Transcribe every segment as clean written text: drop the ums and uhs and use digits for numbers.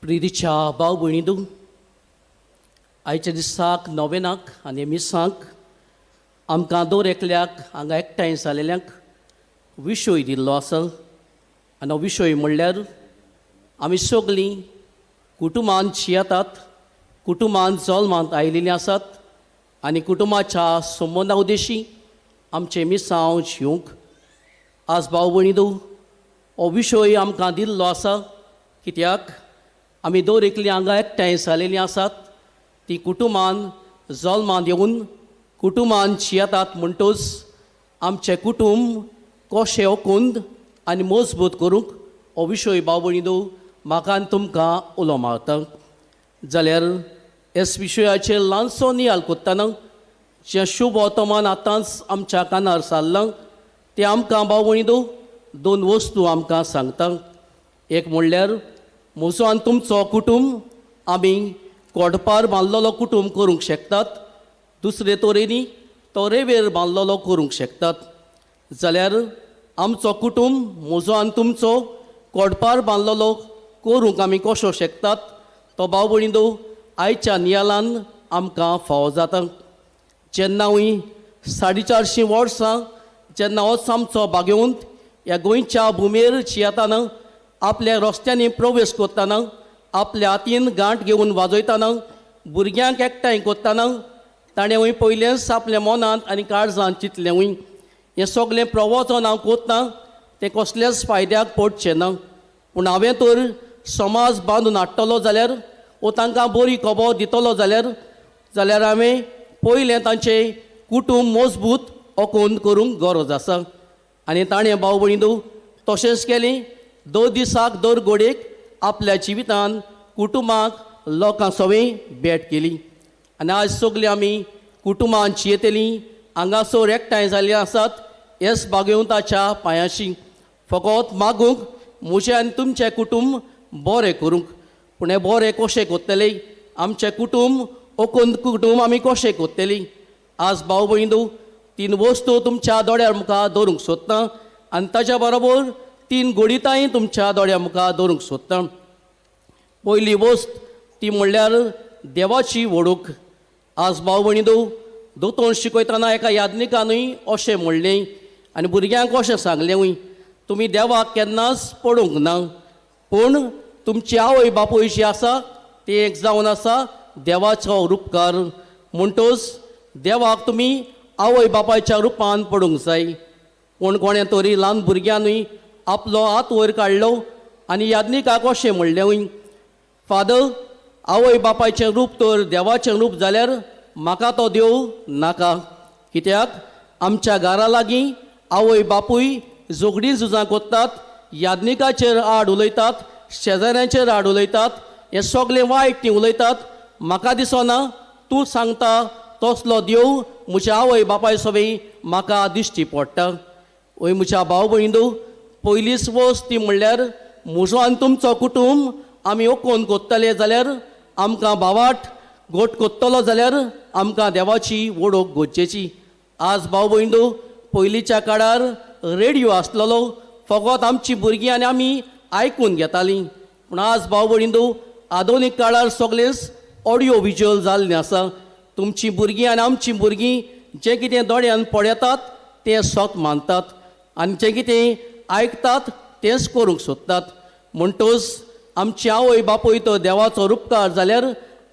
प्रितीच्या भाव भयणीदू, आयच्या दिसाक नोवेनाक आनी मिसांक आमकां दर एकल्याक हांगा एकठांय जालेल्यांक विशय दिल्लो आसा. आनी हो विशय म्हणल्यार आमी सगळीं कुटुंबान शियेतात, कुटुंबान जल्मांत आयिल्लीं आसात आनी कुटुंबाच्या संबंदा उद्देशी आमचें मिसांव शिवंक. आज भाव भयणीदू, हो विशय आमकां दिल्लो आसा कित्याक आमी दर एकलीं हांगा एकठांय जालेलीं आसात ती कुटुंबान जल्मांत येवन कुटुंबान शियेतात. म्हणटच आमचें कुटुंब कशें ओकूंद आनी मजबूत करूंक हो विशय, भाव भयणीदू, म्हाका आनी तुमकां उलो मारता. जाल्यार ह्याच विशयाचेर ल्हानसो नियाळ कोत्ताना जें शुभ वर्तमान आतांच आमच्या कानार सारलां तें आमकां, भाव भयणीदू, दोन वस्तू आमकां सांगता. एक म्हणल्यार म्हजो आनी तुमचो कुटुंब आमी कोडपार बांदलेलो कुटुंब करूंक शकतात, दुसरे तरेनी तो रेवेर बांदलेलो करूंक शकतात. जाल्यार आमचो कुटुंब, म्हजो आनी तुमचो कोडपार बांदलेलो करूंक आमी कसो शकतात तो, भाव भयणीदू, आयच्या नियालान आमकां फावो जाता. जेन्ना 450 वर्सां जेन्ना होच आमचो भाग्यवंत ह्या गोंयच्या भुमेर शियेताना, आपल्या रस्त्यांनी प्रवेश करतना, आपल्या हातीन गांठ घेवन वाजयतना, भुरग्यांक एकठांय करतना ताणें वय पयलेंच आपल्या मनांत आनी काळजांत चिंतलें वय, हें सगळें प्रवचन हांव कोत्ता तें कसल्याच फायद्याक पडचें ना, पूण हांवें तर समाज बांदून हाडटलो जाल्यार वो तांकां बरी खबर दितलो जाल्यार हांवें पयलें तांचें कुटूंब मजबूत ओकोन करूंक गरज आसा. आनी ताणें, भाव भयणीदू, तशेंच केलें. दर दिसाक दर घडयेक आपल्या जिवितान कुटुंबाक लोकां सवें भेट केली. आनी आज सगळीं आमी कुटुंबान येतलीं हांगासर एकठांय जाल्लीं आसात हेच भागेवंताच्या पांयाशी फकत मागूंक म्हजें आनी तुमचें कुटुंब बरें करूंक. पूण हें बरें कशें करतलें? आमचें कुटुंब ओकून कुटुंब आमी कशें करतलीं? आज भाव भयणीदू, तीन वस्तू तुमच्या दोळ्यार मुखार दवरूंक सोदता आनी ताच्या बरोबर तीन गोडितांय तुमच्या दोळ्या मुखार दवरूंक सोदता. पयली वस्त ती म्हणल्यार देवाची वडूक. आज भाव भयणीदू, दोतोर शिकयतना एका याज्ञिकानूय अशें म्हणलें आनी भुरग्यांक अशें सांगलें, तुमी देवाक केन्नाच पडूंक ना, पूण तुमची आवय बापूय जी आसा ती एक जावन आसा देवाचो रुपकार. म्हणटच देवाक तुमी आवय बापायच्या रुपान पडूंक जाय. पूण कोणें तरी ल्हान भुरग्यानूय आपलो हात वयर काडलो आनी याज्ञिकाक अशें म्हणलें, फादर, आवय बापायचें रूप तर देवाचें रूप जाल्यार म्हाका तो देव नाका. कित्याक आमच्या घरा लागीं आवय बापूय झगडीं झुजां कोत्तात, याज्ञिकाचेर आड उलयतात, शेजाऱ्यांचेर आड उलयतात, हें सगळें वायट ती उलयतात. म्हाका दिसना तूं सांगता तसलो देव म्हज्या आवय बापाय सवें म्हाका दिश्टी पडटा. वय म्हज्या भाव भयणीदू, पयलीच वस्त ती म्हणल्यार म्हजो आनी तुमचो कुटुंब आमी ओकोन कोत्तले जाल्यार, आमकां भावाट गोट कोत्तलो जाल्यार आमकां देवाची वडोक गरजेची. आज भाव भयणीदू, पयलींच्या काळार रेडियो आसलेलो, फकत आमची भुरगीं आनी आमी आयकून घेतालीं. पूण आज भाव भयणीदू, आधुनीक काळार सगळेंच ऑडियो विज्युअल जाल्लें आसा. तुमची भुरगीं आनी आमची भुरगीं जें कितें दोळ्यान पळयतात तें सत मानतात आनी जें कितें आयकतात तेंच करूंक सोदतात. म्हणटच आमची आवय बापूय तो देवाचो रुपकार जाल्यार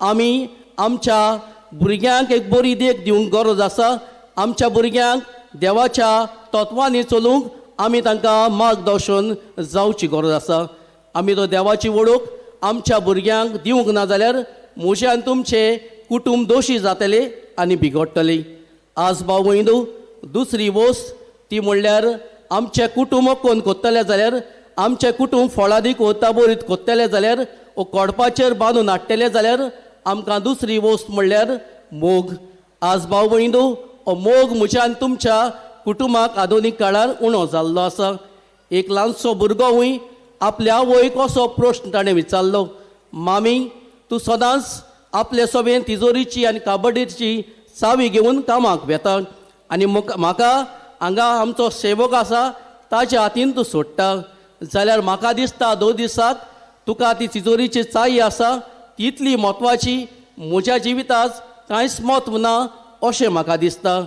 आमी आमच्या भुरग्यांक एक बरी देख दिवंक गरज आसा. आमच्या भुरग्यांक देवाच्या तत्वांनी चलूंक आमी तांकां मार्गदर्शन जावची गरज आसा. आमी तो देवाची वळख आमच्या भुरग्यांक दिवंक ना जाल्यार म्हजें आनी तुमचें कुटुंब दोशी जातलें आनी बिगडटलें. आज भाव भयणीदू, दुसरी वस्त ती म्हणल्यार आमचें कुटुंब कोण कोत्तलें जाल्यार, आमचें कुटुंब फळादीक वताबरीत कोत्तलें जाल्यार वो कोडपाचेर बांदून हाडटलें जाल्यार आमकां दुसरी वस्त म्हणल्यार मोग. आज भाव भयणीदू, हो मोग म्हज्या आनी तुमच्या कुटुंबाक आधुनीक काळार उणो जाल्लो आसा. एक ल्हानसो भुरगोय आपल्या आवयक असो प्रश्न ताणें विचारलो, मामी, तूं सदांच आपले सोबेन तिजोरीची आनी काबडीची चावी घेवन कामाक वेता आनी म्हाका हांगा आमचो सेवक आसा ताच्या हातीन तूं सोडटा, जाल्यार म्हाका दिसता दोन दिसाक तुका ती तिजोरीची चाई आसा ती इतली म्हत्वाची, म्हज्या जिवितांत कांयच म्हत्व ना अशें म्हाका दिसता.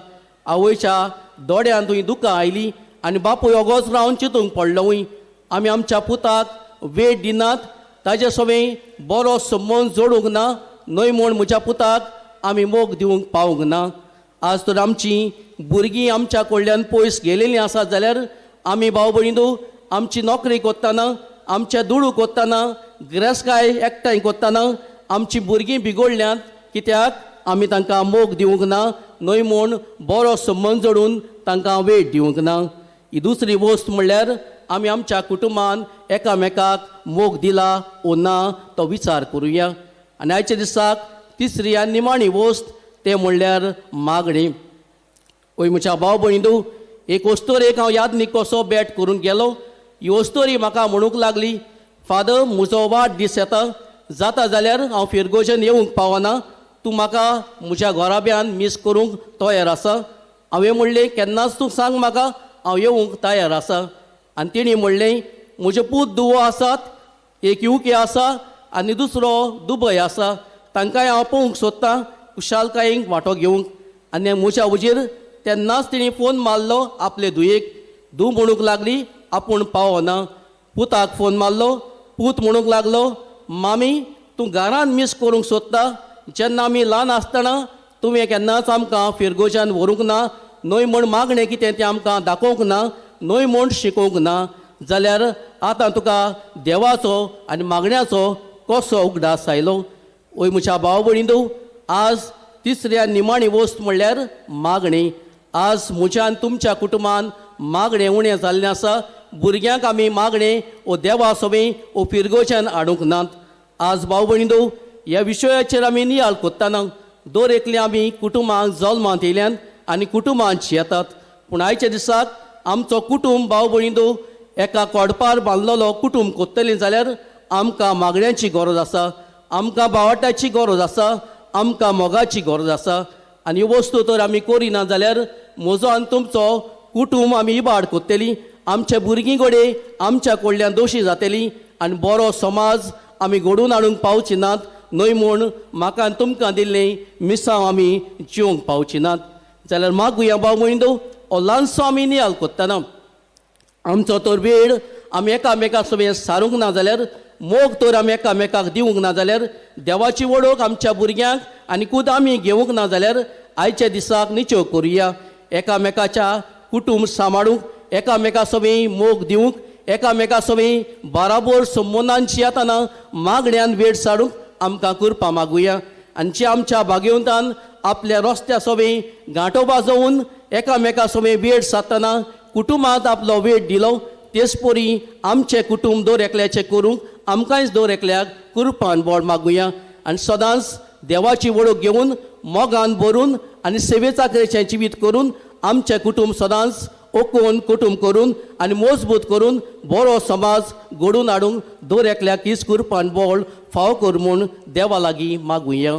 आवयच्या दोळ्यांत तुवें दुकां आयलीं आनी बापूय ओगोच रावन चिंतूंक पडलोय, आमी आमच्या पुताक वेळ दिनात, ताजे सवें बरो संबंद जोडूंक ना, न्हय म्हूण म्हज्या पुताक आमी मोग दिवंक पावूंक ना. आज तर आमची भुरगीं आमच्या कडल्यान पयस गेलेलीं आसात जाल्यार आमी भाव भयणींनो आमची नोकरी कोत्ताना, आमच्या दुडू कोत्ताना, गिरेस्तकाय एकठांय कोत्ताना आमची भुरगीं बिगडल्यांत, कित्याक आमी तांकां मोग दिवंक ना, न्हय म्हूण बरो संबंद जोडून तांकां वेळ दिवंक ना. ही दुसरी वस्त म्हणल्यार आमी आमच्या कुटुंबान एकामेकाक मोग दिला ओ ना तो विचार करुया. आनी आयच्या दिसाक तिसरी आनी निमाणी वस्त तें म्हणल्यार मागणी. ओय म्हज्या भाव भयणींनो, एक अस्तोरेक हांव यादनीक कसो भेट करूंक गेलो. ही अस्तोरी म्हाका म्हणूंक लागली, फादर म्हजो वाड दीस येता, जाता जाल्यार हांव फिरगोजन येवंक पावना, तूं म्हाका म्हज्या घराब्यान मीस करूंक तयार आसा. हांवें म्हणलें, केन्नाच तूं सांग म्हाका, हांव येवंक तयार आसा. आनी तेणी म्हणलें, म्हजे पूत दुवो आसात, एक युके आसा आनी दुसरो दुबय आसा, तांकांय हांव पळोवंक सोदतां खुशालकायेक वांटो घेवंक. आनी म्हज्या हुजीर तेन्नाच तेणी फोन मारलो आपले धुयेक. धूव म्हणूंक लागली आपूण पावना. पुताक फोन मारलो, पूत म्हणूंक लागलो, मामी तूं घरान मीस करूंक सोदता, जेन्ना आमी ल्हान आसतना तुवें केन्नाच आमकां फिरगोजान व्हरूंक ना, न्हय म्हूण मागणें कितें तें आमकां दाखोवंक ना, न्हय म्हूण शिकोवंक ना, जाल्यार आतां तुका देवाचो आनी मागण्याचो कसो उगडास आयलो. ओय म्हज्या भाव भयणींनो, आज तिसऱ्या निमाणी वस्त म्हणल्यार मागणी. आज म्हज्या आनी तुमच्या कुटुंबान मागणें उणें जाल्लें आसा. भुरग्यांक आमी मागणें ओ देवा सवें ओ फिरगोच्यान हाडूंक नात. आज भाव भयणींनो, ह्या विशयाचेर आमी नियाळ कोत्ताना दर एकली आमी कुटुंबांक जल्मांत येयल्यान आनी कुटुंबांत येतात, पूण आयच्या दिसाक आमचो कुटुंब भाव भयणींनो एका कोडपार बांदलेलो कुटुंब कोत्तलीं जाल्यार आमकां मागण्यांची गरज आसा, आमकां बावटाची गरज आसा, आमकां मोगाची गरज आसा. आनी ह्यो वस्तू तर आमी करिना जाल्यार म्हजो आनी तुमचो कुटुंब आमी इबाड कोत्तली, आमच्या भुरगीं कडेन आमच्या कडल्यान दोशी जातली आनी बरो समाज आमी घडोवन हाडूंक पावची नात, न्हय म्हूण म्हाका आनी तुमकां दिल्लें मिसांव आमी जिवंक पावची नात. जाल्यार मागुया भाव भयणींनो, हो ल्हानसो आमी नियाळ कोत्ताना आमचो तर वेळ आमी एकामेका सवें सारूंक ना जाल्यार, मोग तर आमी एकामेकाक दिवंक ना जाल्यार, देवाची वळख आमच्या भुरग्यांक आनी खूद आमी घेवंक ना जाल्यार आयच्या दिसाक निचेव करुया. एकामेकाच्या कुटुंब सांबाळूंक, एकामेका सवें मोग दिवंक, एकामेका सवें बाराबोर संबंदांची येताना मागण्यान वेळ साडूंक आमकां कृपा मागुया. आनी जे आमच्या भाग्यवंतान आपल्या रस्त्या सवें गांठो वाजोवन एकामेका सवें वेळ सादतना कुटुंबांत आपलो वेळ दिलो, तेच परी आमचें कुटुंब दर एकल्याचें करूंक आमकांय दर एकल्याक कृपान बोड मागुया. आनी सदांच देवाची वळख घेवन मोगान भरून आनी सेवेचाकरेचें जिवीत करून आमचें कुटुंब सदांच ओकून कुटुंब करून आनी मजबूत करून बरो समाज घडोवन हाडूंक दर एकल्याक हीच कृपान बोळ फाव कर म्हूण देवा लागीं मागुया.